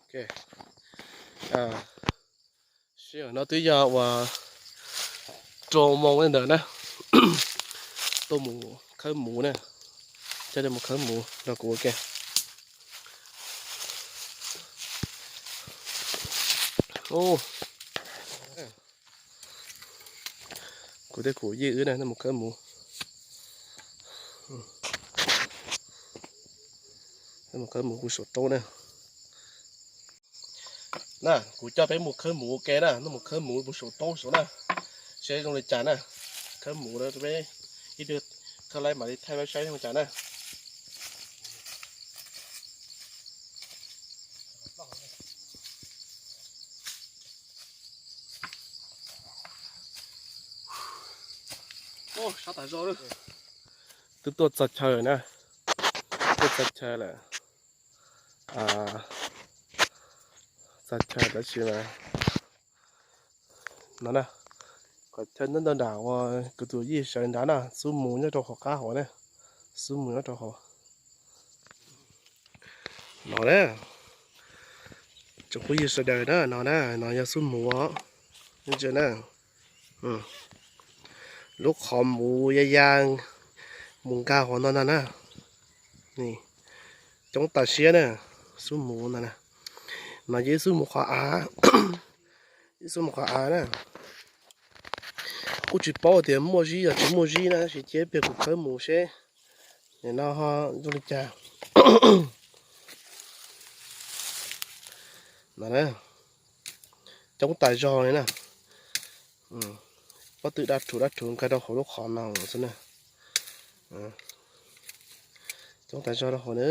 Sij hawm no twb yog uas rau moo ntawd na, tuaj mus khawb muv na, coj nej mus khawb muv nrog kuv ua ke. Kuv thiab kuv yij wb na, nej mus khawb muv, nej mus khawb muv kuv saum roob na. Na, kuv coj peb mus khawb muv ua ke na, nej mus khawb muv kuv saum roob saud na, seb zoo li cas na. Khawb muv na peb ib pliag khawb laib mam li thaij peb saib zoo cas na. Twb tuaj txog chaw na, tuaj txog chaw lawm, txog chaw tab sis mas no na, qhov chaw ntawm nram uas kuv tus yij sawv nrad na, xub muv nyob rau hauv qab hauv na, xub muv nyob rau hauv no na. Tsoom phooj ywg sawv daws na, no na, no yog xub muv os, na. Lub qhov muv ya ya mus nkag hauv no ntag na. Coob tas siab na, xub muv ntag na. No yog ib xub muv qhov av, ib xub muv qhov av na. Kuj tsis paub tias muaj zib los tsis muaj zib na, tab sis cia peb kuv khawb mus seb nim no zoo li cas. No, coob tas zog li na. Pob tw dab rhuv dab rhuv nkag rau hauv lub qhov no xwb na. Coob tas zog rau hauv na.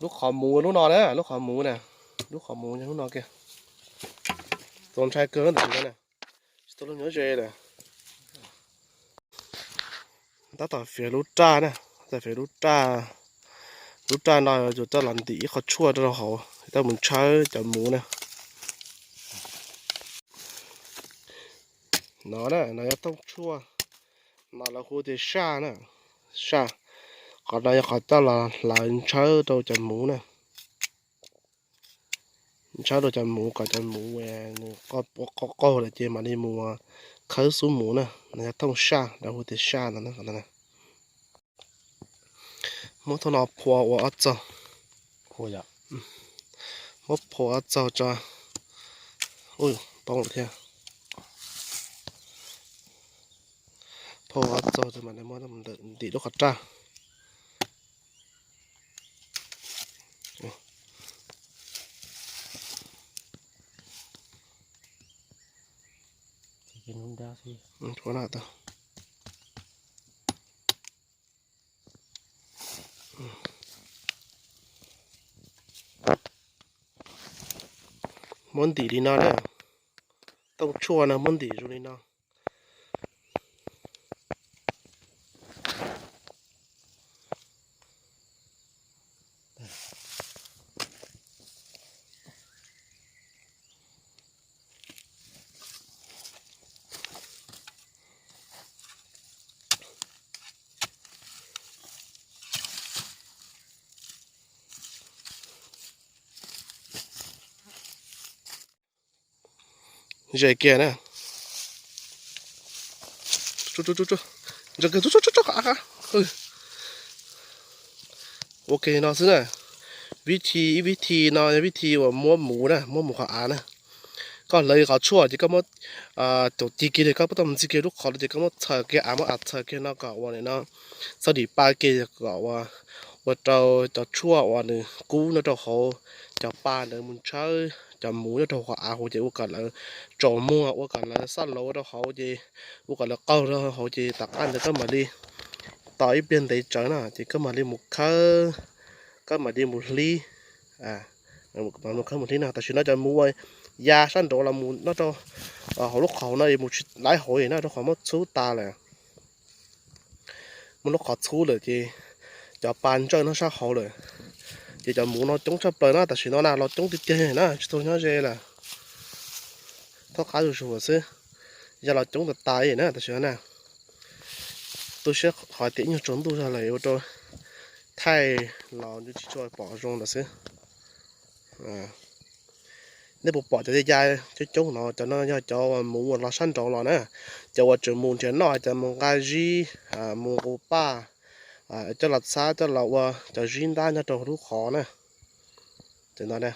Lub qhov muv lub no na, lub qhov muv na, lub qhov muv lub no kiag. Txaus ntshai kawg ntawm no na, tsis tau lub nyob ze lawm. Tab tom fiav lub raj na, tab tom fiav lub raj. Lub raj no yus coj los ntim ib qho tshuaj rau hauv, coj mus ntshawb cov muv na. No na, no yog tooj tshuaj, no lawv hu tias saj na, saj. Qhov no yog qhov coj los hlawv ntshawb rau cov muv na. Ntshawb rau cov muv kom cov muv nws qaug qaug lawm ces mam li mus khawb xub muv na. No yog tooj saj, lawv hu tias saj no. Muab thooj no phua ua ob txog, muab phua ob txog tso. Ui, poob lawm thiab. Phua ua ob txog tso mam li muab ntim lub qhov raj. Muab ntim li no na, tooj tshuaj no muab ntim zoo li no. Ze kiag na. Ua ke no xwb na. Vib thi, ib vib thi no yog vib thi uas muab muv na, muab muv qhov av na. Koj hlawv qhov tshuaj ces koj muab caum ci kiag li, koj puab tau ntxig kiag lub qhov ces koj muab txhaws kiag av, muab av txhaws kiag no kom ua nim no txhob dim pa kiag kom ua, ua rau cov tshuaj uas nws kub nyob rau hauv cov pa ntawd mus ntshawb cov muv nyob rau hauv qhov av hauv ces ua kom lawv tsaus muag, ua kom lawv xab laus rau hauv ces ua kom lawv qaug rau hauv ces tom qab ntawd koj mam li tos ib pliag ntev tsawv na ces koj mam li mus khawb, koj mam li mus hlib. Mus khawb mus hlib no, tam sim no cov muv uas ya sab nraud los mus nyob rau hauv lub qhov no es mus tsis laib hauv na, rau qhov muab txhub tas lawm. Muab lub qhov txhub lawm ces cov pa ntsawj nyob sab hauv lawm. Ces cov muv no coob tshaj plaws na, tam sim no na los coob tiag tiag na, tsis tau nyob ze lawm. Thaub qab zuj zus xwb, yog los coob tas tas na tam sim no na. tu siab qhov tias ib nyuag tsaus ntuj zog lawm ua rau thaij los tsis tshua pom zoo ntawd xwb. Nej puas pom cov ya coob coob no, cov no yog cov uas mus uas los sab nraud los na, cov uas tseem mus nrhiav noj, cov mus nqa zib, mus nqus paj, coj los txhab coj los ua cov zib ntab nyob rau lub qhov na. Cov no na,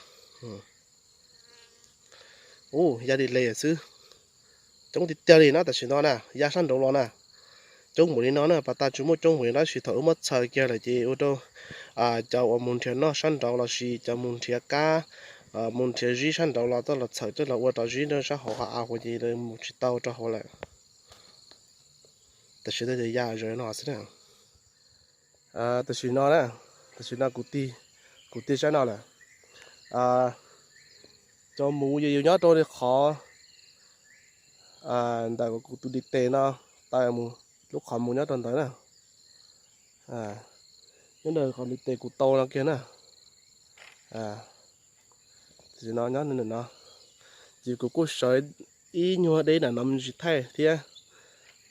ub, ya li le xwb. Coob tiag tiag li no tam sim no na, ya sab nraud los na. Coob npaum li no na, pas tas tsis muaj coob npaum li no, tab sis thaum wb muab txhaws kiag lawm ces ua rau cov uas mus nrhiav noj sab nraud los sis cov mus nrhiav kab, mus nrhiav zib sab nraud los txoj los txhaws coj los ua rau zib rau sab hauv qhov av ces lawv mus tsis tau rau hauv lawm. Tam sim no ces ya zaws no xwb na. Tam sim no na, tam sim no kuv tig, kuv tig sab no lawm. Cov mus yus nyob rau li qhov ntawm kuv tus ntiv tes no, tawm mus lub qhov mus nyob rau ntawd na. Nyob ntawm qhov ntiv tes kuv tau no kiag na. Tam sim no nyob no, ces kuv kuj sawv ib nyuag deb nram no me ntsis thaij thiab,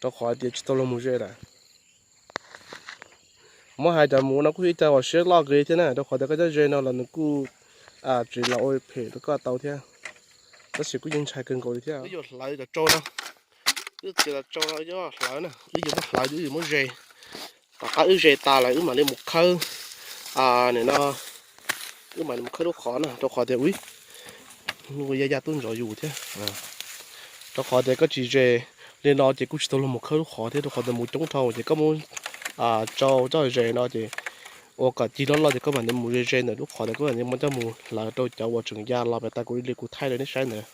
rau qhov tias tsis tau los mus ze lawm. Muab hais cov mus no kuj ib co uas siab loj kawg thiab na, rau qhov tias koj nyob ze no los nws kuj tsis los ua phem rau koj tau thiab. Tab sis kuj yeej ntshai kawg nkaus li thiab. Wb yuav hlawv cov tsau no, wb txiav cov tsau no wb yuav hlawv na, wb yuav muab hlawv, wb yuav muab ze. Tom qab wb ze tas lawm wb mam li mus khawb, nim no wb mam li mus khawb lub qhov na, rau qhov tias ua ya ya tub ntsos yus thiab. Rau qhov tias koj tsis ze li no ces kuj tsis tau los mus khawb lub qhov thiab, rau qhov tias mus coob dhau ces koj muab tsau coj ze no ces ua kom cig loj loj ces koj mam li mus ze ze ntawm lub qhov ntawd, koj mam li muab coj mus hlawv rau cov uas tseem ya los pas tas kuv li kuv thaij rau nej saib ntawd.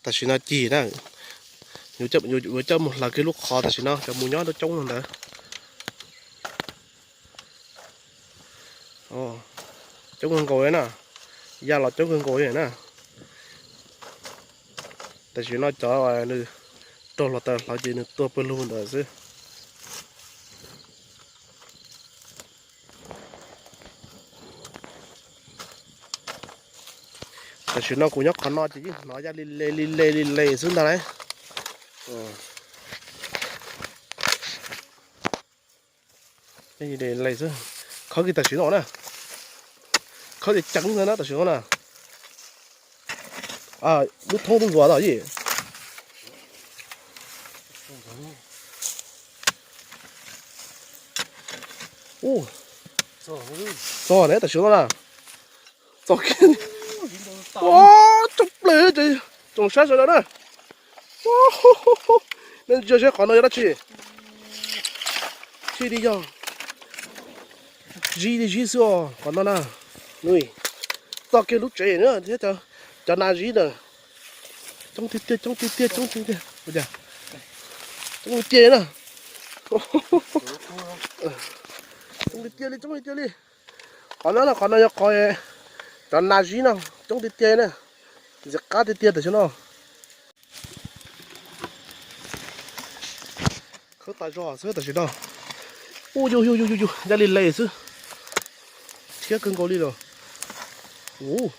Tam sim no cig na, yuav coj mus hlawv kiag lub qhov tam sim no cov mus nyob rau coob no ntawd. Coob kawg nkaus li na, ya los coob kawg nkaus li na. Tam sim no cov nws raug hluav taws hlawv ces nws tuag pawg lug ntawd xwb. Tam sim no kuv nyob qhov no ces yeej hnov ya li le li le li le xwb ntag lauj. Li le xwb. Khawb kiag tam sim no na, khawb ceev ceev ntag na tam sim no na. Lub thoob tub ntxuas tau yim. Ub, txog ne tam sim no na. Txog kiag. Ua, tshaj plaws ces tsoom saib sawv daws na. Nej ntsia seb qhov no yog dab tsi. Thiaj li yog zib li zib xwb os qhov no na. Txog kiag lub tsev na thiab cov nas zib na. Coob tiag tiag, coob tiag tiag, coob tiag tiag. Coob tiag na. Coob tiag tiag li, coob tiag tiag li. Qhov no, qhov no yog qhov cov nas zib no, coob tiag tiag na. Ntxim qab tiag tiag tam sim no. Khawb tas zog xwb tam sim no. Ub, yus yus yus yus, ya li le xwb. Thiab kawg nkaus li los. Ub,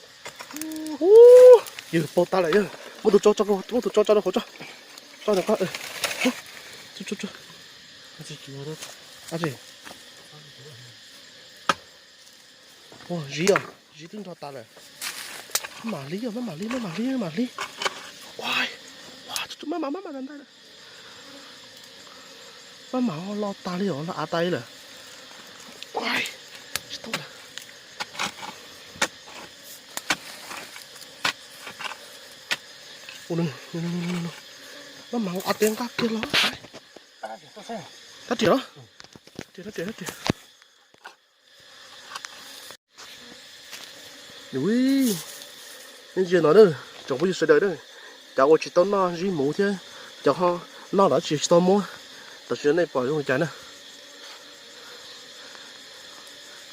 ub, yus paug tas lawm yog. Muab tus tsau tso, muab tus tsau tso rau hauv tso. Tso ntawm ko. Tso, tso, tso. Ua zib os, zib twb nrog tas lawm. Maj mam hlib os, maj mam hlib, maj mam hlib, maj mam hlib. Ua, maj mam, maj mam ntag. Maj mam lo tas li os, lo av tas li lawm. Ua, tsis tau lawm. Maj mam av tes nqa kiag los. Rab riam los? Rab riam, rab riam, rab riam. Ub, nej ntsia no na, tsoom phooj ywg sawv daws na, cov uas tsis tau noj zib muv thiab cov ho noj los tsis tsis tau muab, tam sim no nej pom zoo li cas na.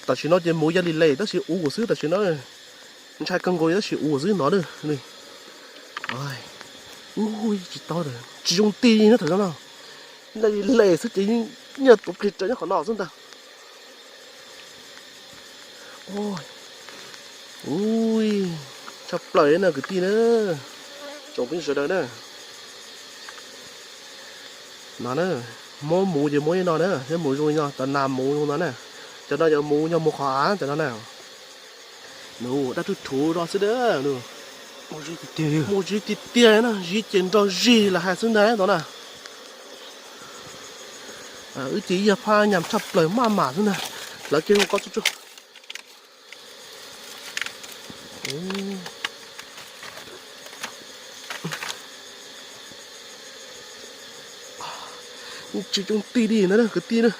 Tam sim no ces muv ya li le tab sis ua xwb tam sim no. Ntshai kawg nkaus tab sis ua xwb no na. Ub, tsis tau, tsis zoo ti na tam sim no. Nyob li le xwb ces nyiaj tuav plig raws nyob qhov no xwb ntag. Ui, tshaj plaws na kwv tij na, tsoom phooj ywg sawv daws na. No na, Muab muv ces muab ib no na, thiab mus zoo li no, cov nas muv zoo no na. Cov no yog muv, yog muv qhov av cov no na. Nws dab rhuv rhuv no xwb na. Muaj zib tiag tiag na, zib ces nrog zig los hais xwb ntag no na. Wb ces ib yam phaj nyam tshaj plaws maj mam xwb ntag. Hlawv kiag zoo ko tsuj tsuag. Tsis coob ti li na kwv tij na.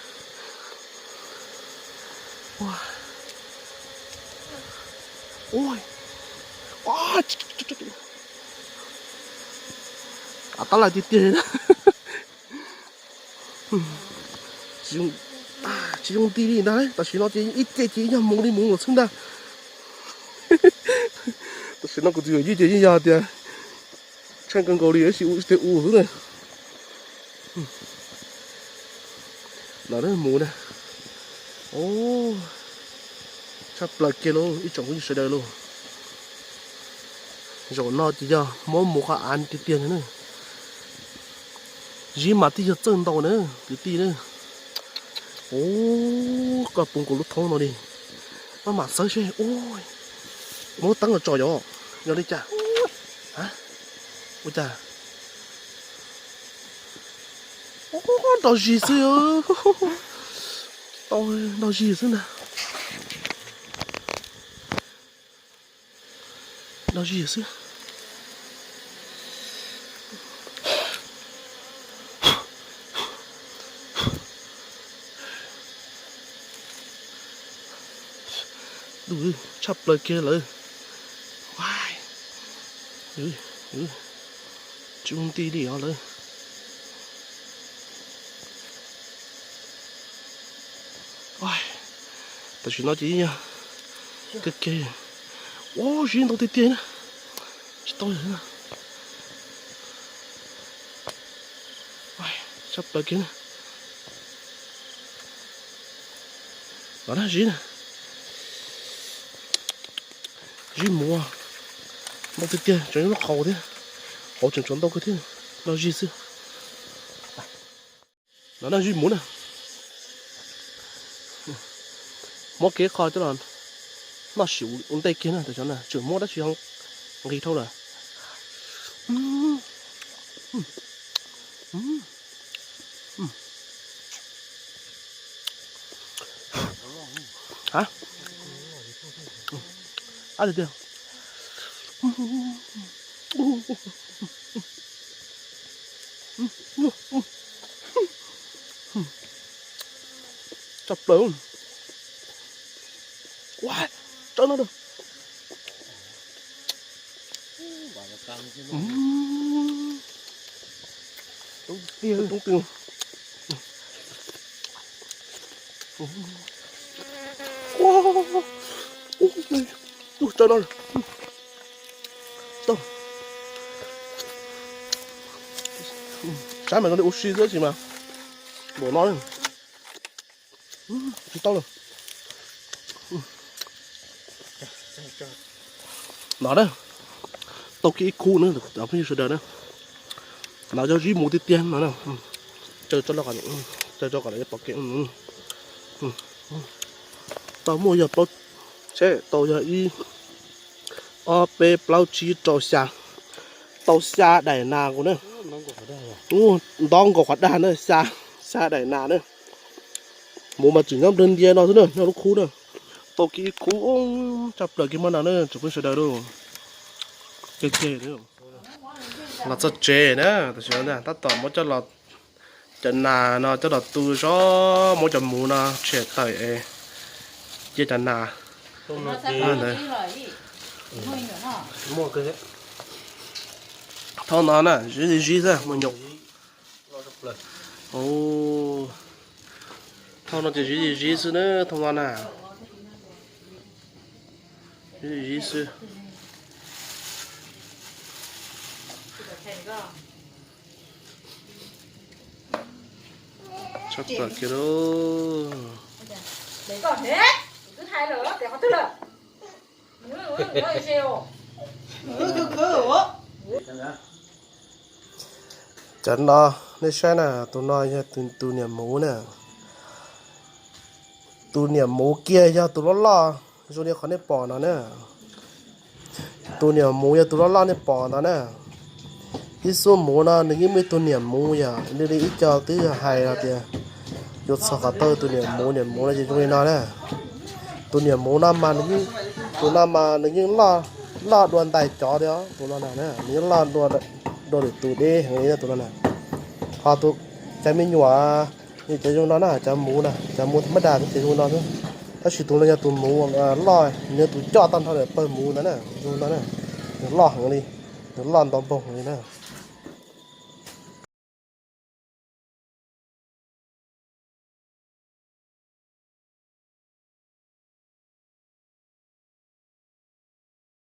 Tab lais tiag tiag. Tsis zoo nti li ntag, tam sim no ces ib ce ces ib nyuag mus li mus lawm xwb ntag. Tam sim no kuv tus yuam yij ces yeej yog tias tsheej kawg nkaus li, ib sim ua ib teg u xwb na. Los mus na. Tshaj plaws kiag lauj ib tsoom phooj ywg sawv daws lauj. Zaum no ces yog muab mus qhov av tiag tiag na. Zib mas twb yog txawj ntau na kwv tij na. Ub, koj puv nkaus lub thoob no li. Maj mam xawb seb. Ub, muab teeb los tso yog, yog li cas? Ua cas? Ub, nrog zig xwb. Tau, nrog zig xwb ntag. Nrog zig xwb. Tshaj plaws kiag lawm. Tsis ua nti li os lawm. Tam sim no ces kawg kiag. Ua zib ntau tiag tiag na. Tsis tau li. Tshaj plaws kiag na. Los na zib na. Zib muv ntau tiag tiag, tseem lub qhau thiab. Hauv tseem tshuav ntau kawg thiab. Nrog zig xwb. Los na zib muv na. Muab kev qho coj los noj sim ua ntej kiag na, tam sim no tseem muab dab tsi nqis dhau lawm. Ab tiag tiag. Tshaj plaws. Ua, tso no. Toob twg. Tso no. Tau. Sab mas no li ua si xwb tsis mas. Npaum no tsis tau lawm. No na, tau kiag ib khub na cov phooj ywg sawv daws na. No yog zib muv tiag tiag no na. Caw tso, caw tso kom lawv pom kev. Tau muaj yog plaub, seb tau yog ib, ob peb plaub tsib rau xya, tau xya daim nas nkaus na. Ntob nkaus qhov dag na, xya, xya daim nas na. Muv mas tseem nyob nplawg ntia no xwb na, nyob lub khub na. Tau kiag ib khub, tshaj plaws kiag maj no na tsoom phooj ywg sawv daws lauj. Los txog tsev na, tam sim no tab tom muab cov nas no coj los tu zog, muab cov muv no tshem tawm es cia cov nas ntawd. Thooj no na, zib zib xwb, muaj nyuam. Thooj no ces zib zib xwb na, thooj no na. Zib xwb. Tshaj plaws kiag lauj. Cov no Nej saib na, tus no yog tus niam muv na. Tus niam muv kiag yog tus loj loj zoo li qhov nej pom no na. Tus niam muv yog tus loj loj nej pom ntawd na. Ib xub muv no nws yeej muaj ib tug niam muv yom, li ib co twb hais los tias yuav txog qhov tau tus niam muv, niam muv no ces zoo li no na. Tus niam muv no mas, tus no mas nws yeej loj dua ntais cov thiab os, tus no na, nws yeej loj dua lwm tus deb heev li tus no na. Ho tus, cov me nyuam, cov zoo no na, cov muv na, cov muv tham mab das ces zoo no xwb. Tab sis tus no yog tus muv loj, nws yog tus coj tag nrho lawm pawg muv ntawd na, zoo no na. Nws loj heev li, nws loj ntau npaug heev li na.